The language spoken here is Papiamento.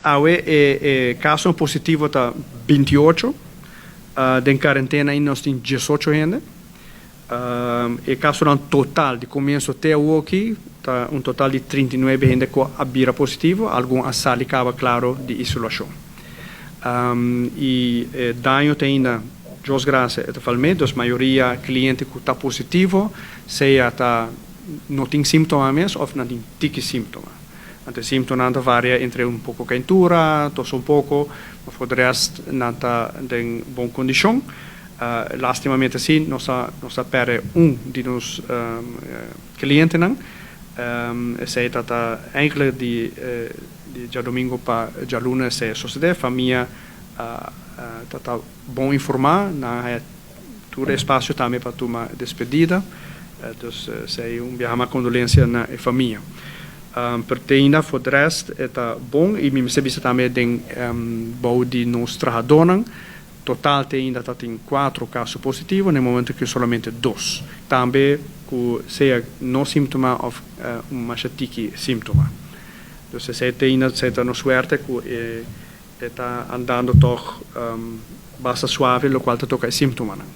Awe e kaso positivo ta 28. Den kuarentena ainda nos tin 18 hende. E kasonan total di komienso te aki ta un total di 39 hende ku a bira positivo, algun a sali kaba klaro di isolashon. I daño te ainda, Dios grasia, ta valt mee, dus mayoria kliente ku ta positivo, sea ta no tin síntoma mes òf no tin tiki síntoma. Anto síntomanan ta varia entre un poko keintura, tos un poko, ma for di rest nan ta den bon kondishon. Lástimamente sí, nos a pèrdè un di nos klientenan. Esei ta eigenlijk di djadumingu pa djaluna esei a sosodé. Famia ta bon informá, nan tur espasio tambe pa tuma despedida. Dus esei un biaha mas kondolensia na famia. Pero te ainda for di rest ta bon i mi mester bisa tambe den bou di nos trahadónan total te ainda ta tin kuater kaso positivo, na momento ku solamente dos. Tambe ku sea no síntoma òf un mas tiki síntoma. Dus esei te ainda ta nos suerte ku ta andando toch basta suave, lokual ta toka e síntomanan.